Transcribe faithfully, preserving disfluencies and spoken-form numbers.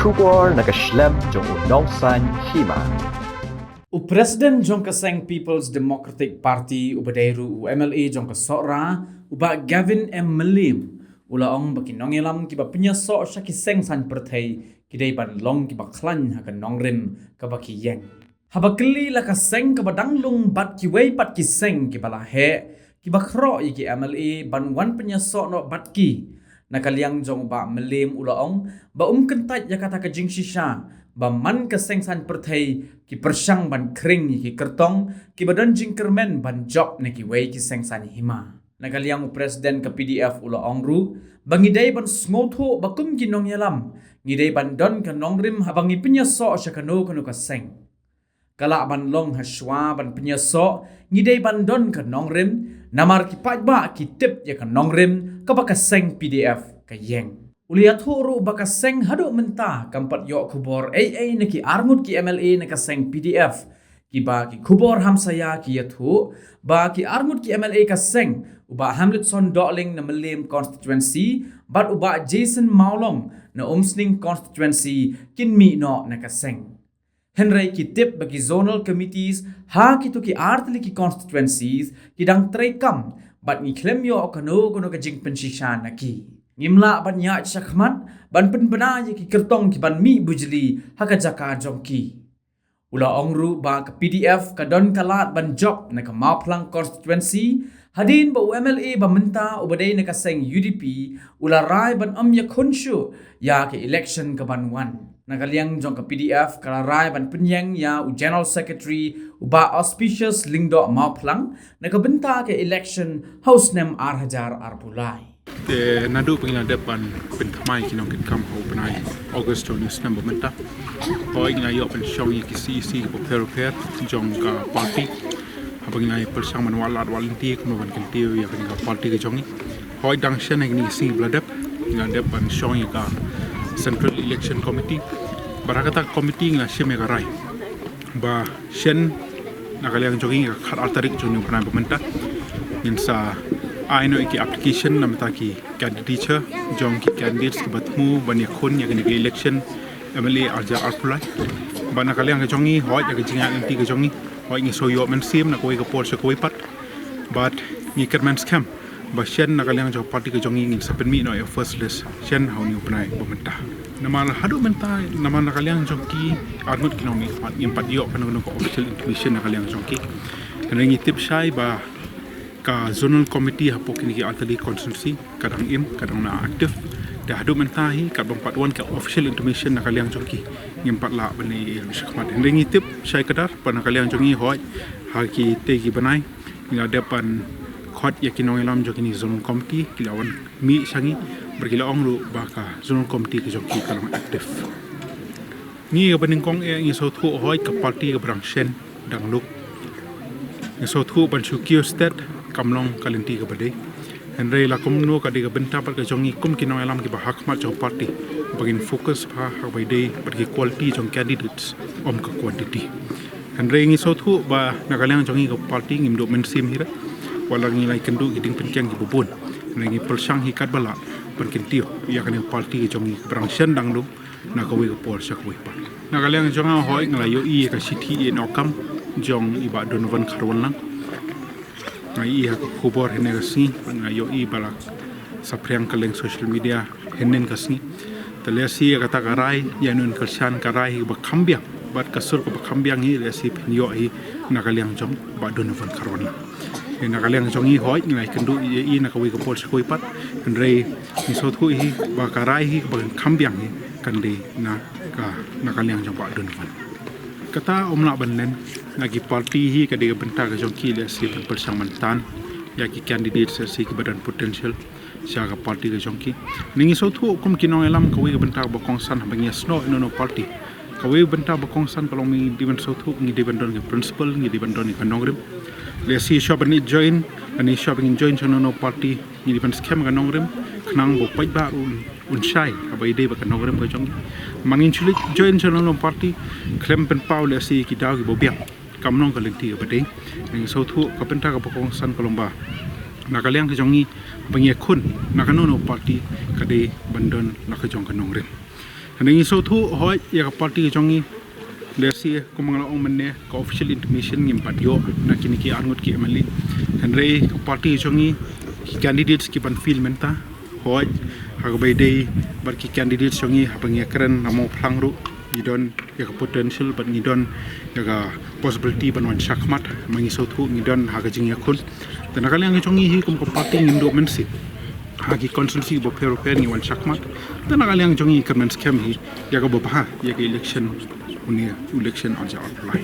Khubor na ka shlem jong u nongsaiñ hima. U President jong ka seng People's Democratic Party uba dei ruh u M L A jong ka Sohra, u Bah Gavin M Mylliem, u la ong ba ki nongïalam kiba pynïasoh sha ki seng saiñ pyrthei ki dei ban long kiba khlaiñ ha ka nongrim kaba ki ïeng. Haba kylli la ka seng kaba dang lung bad kiwei pat ki seng kiba la heh, kiba khroh ïa ki M L A ban wan pynïasoh noh bad ki, na ka liang jong u Bah Mylliem u la ong ba um kyntait ïa kata ka jingshisha ba man ka seng saiñ pyrthei ki pyrshang ban khring ïa ki kyrtong kiba don jingkyrmen ban jop na kiwei ki seng saiñ hima. Na ka liang u President ka P D F u la ong ruh ba ngi dei ban sngewthuh ba kum ki nongïalam ngi dei ban don ka nongrim haba ngi pynïasoh sha kano kano ka seng. Ka lah ban long ha shuwa ban pynïasoh ngi dei ban don ka nongrim, namar ki paidbah ki tip ïa ka nongrim kaba ka seng P D F ka ïeng. U la ïathuh ruh ba ka seng haduh mynta kam pat ïoh khubor ei ei na ki arngut ki M L A na ka seng P D F. Kiba ki khubor hamsaia ki ïathuh ba ki arngut ki M L A ka seng, u Bah Hamletson Dohling na Mylliem constituency bad u Bah Jason Mawlong na Umsning constituency kin mih noh na ka seng. Hynrei ki tip ba ki zonal committees ha kito ki artylli ki constituencies ki dang treikam bad ngi khlem ïoh kano kano ka jingpynshisha na ki. Ngim lah ban ïaid shakhmat ban pynbna ïa ki kyrtong kiban mih bujli ha ka jaka jong ki. U la ong ruh ba ka P D F ka don ka lad ban jop na ka Mawphlang constituency hadien ba u M L A ba mynta uba dei na ka seng U D P u la rai ban ym ïakhun shuh ïa ka election kaban wan. Na ka liang jong ka P D F ka la rai ban pynïeng ïa u General Secretary u Bah Auspicious Lyngdoh Mawphlang na ka bynta ka election ha u snem ar hajar arphew lai. Te naduh ba ngi la dep ban pynthymmai ki nongkitkam ha u bnai August jong u snem ba mynta, hooid ngi la ïoh pynshong ïa ki C E C kiba pher bapher jong ka party. Haba ngi la pyrshang ban wad lad wad lynti kumno ban kyntiew ïa kane ka party ka jong ngi, hooid dang shen ha kine ki sngi ba la dep ngi la dep ban shong ïa ka Central Election Committee. Bad ha kata ka committee ngi la shim ïa ka rai ba shen na ka liang jong ngi ka khatar tarik jong une u bnai ba mynta ngin sa ai noh ïa ki application na bynta ki candidature jong ki candidates kiba thmu ban ïakhun ïa kane ka election M L A ar hajar arphew lai. Bad na ka liang ka jong ngi, hooid ïa ka jingïaid lynti ka jong ngi, hooid ngi shu ïoh mynsiem na kawei ka por sha kawei pat. Bad ngi kyrmen skhem ba shen na ka liang jong ka party ka jong ngi ngin sa pynmih noh ïa u first list shen ha une u bnai ba mynta. Namar haduh mynta, namar na ka liang jong ki arngut ki nongmihkhmat ngim pat ïoh kano kano ka official intimation na ka liang jong ki. Hynrei ngi tip shai ba ka zonal committee hapoh kine ki artylli constituency ka dang im, ka dang na active. Te haduh mynta hi katba ym pat wan ka official intimation na ka liang jong ki, ngim pat lah ban ïa shakhmat. Hynrei ngi tip shai kdar ba na ka liang jong ngi, hooid ha kitei ki bnai ngi la dep ban khot ïa ki nongïalam jong kine ki zonal committee, ki la wan mih sha ngi bad ki la ong ruh ba ka zonal committee ka jong ki ka long active. Ngi kaba nyngkong eh ngi sngewthuh, hooid ka party kaba dang shen dang lung. Ngi sngewthuh ban shu kiew stet kam long ka lynti kaba dei. Hynrei la kumno ka dei ka bynta bad ka jong ngi kum ki nongïalam kiba ha khmat jong ka party ba ngin focus bha ha kaba ïadei bad ki quality jong candidates, ym ka quantity. Hynrei ngi sngewthuh ba na ka liang jong ngi ka party ngim duh mynsiem hi re. Wat la ngi la ïakynduh ki jingpynkhiah kiba bun, hynrei ngi pyrshang hi katba lah ban kyntiew ïa kane ka party ka jong ngi kaba dang shen dang lung na kawei ka por sha kawei pat. Na ka liang jong nga, hooid nga la ïohi ïa ka shithi ïehnoh kam jong i Bah Donovan Kharwanlang. Nga ïohi ha ka khubor hynne ka sngi, nga ïohi ba la saphriang kylleng social media hynnin ka sngi. Te lehse ïa kata ka rai, ïa une u kyrshan ka rai hi kaba kham biang bad ka sur kaba kham biang hi, lehse phin ïoh hi na ka liang jong Bah Donovan Kharwanlang. Ïa na ka liang jong ngi, hooid ngi la ïakynduh ïa i na kawei ka por sha kawei pat, hynrei ngi sngewthuh hi ba ka rai hi kaba kham biang hi kan dei na ka, na ka liang jong Bah Donovan. Kata ym lah ban len, na ki party hi ka dei ka bynta ka jong ki lehse ban pyrshang ban tan ïa ki candidates lehse kiba don potential sha ka party ka jong ki. Ngi sngewthuh kum ki nongïalam kawei ka bynta kaba kongsan haba ngi ïasnoh ïa une u party. Kawei ka bynta ba kongsan ka long ba ngi dei ban sngewthuh, ngi dei ban don ka principle, ngi dei ban don ka nongrim. Lehse shuwa ban join, lane shuwa ban join sha une u party, ngi dei ban skhem ka nongrim khnang ba u paidbah un, un shai haba ïadei bad ka nongrim ka jong ngi. Man ngin shu leit join sha une u party khlem pynpaw lehse ki daw kiba biang, kam long ka lynti kaba dei. Ngi sngewthuh ka bynta kaba kongsan ka long ba na ka liang ka jong ngi ba ngi ïakhun na kano kano ka party ka dei ban don la ka jong ka nongrim. Hynrei ngi sngewthuh hooid ïa ka party ka jong ngi, lehse kumba nga la ong mynne, ka official intimation ngim pat ïoh na kine ki arngut ki M L A. Hynrei ka party ka jong ngi, ki candidates ki ban field mynta, hooid, ha kaba ïadei bad ki candidates jong ngi, haba ngi ïakren na Mawphlang ruh, ngi don ïa ka potential bad ngi don ïa ka possibility ban wan shakhmat, ma ngi sngewthuh ngi don ha ka jingïakhun. Te na ka liang ka jong ngi hi kum ka party ngin duh mynsiem ha ki constituency bapher bapher ngi wan shakhmat. Te na ka liang jong ngi kyrmen skhem hi ïa kaba bha ïa ka election, une election ar hajar arphew lai.